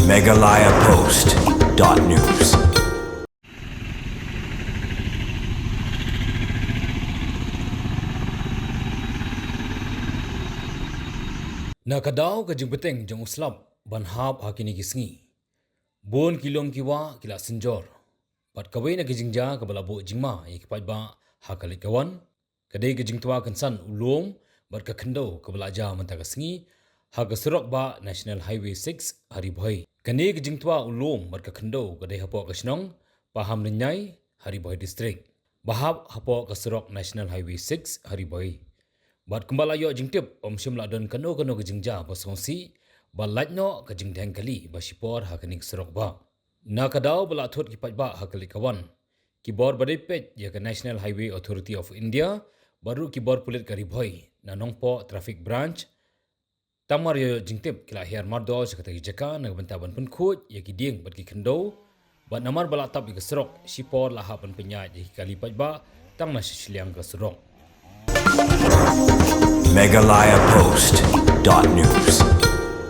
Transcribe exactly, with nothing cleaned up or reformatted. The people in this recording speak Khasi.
Meghalaya Post dot news. Na ka daw ka jingbteng jong u slap ban hap ha kine ki sngi, bun ki lum ki wah ki la synjor. Bad kawei na ki jingjia kaba la buh jingma ïa ki paidbah ha ka leit ka wan, ka dei ka jingtwa kynsan u lum bad ka khyndew kaba la jia mynta ka sngi ha ka surok bah National Highway six ha Ri Bhoi. Kane ka jingtwa u lum bad ka khyndew ka dei hapoh ka shnong Pahamrynjai ha Ri Bhoi District, ba hap hapoh ka surok National Highway six ha Ri Bhoi. Bad kumba la ïoh jingtip, ym shym la don kano kano ka jingjia ba sngewsih ba lait noh ka jingdheng kali ba shipor ha kane ka surok bah. Na ka daw ba la thut ki paidbah ha ka leit ka wan, ki bor ba dei peit ïa ka National Highway Authority of India bad ruh ki bor pulit ka Ri Bhoi na Nongpoh Traffic Branch, tang mar ïoh jingtip ki la hiar mardor sha kata ki jaka na ka bynta ban pynkhuid ïa ki dieng bad ki khyndew. Bad namar ba la tap ïa ka surok, shipor la hap ban pynïaid ïa ki kali paidbah tang na sha shiliang ka surok. Meghalaya Post dot news.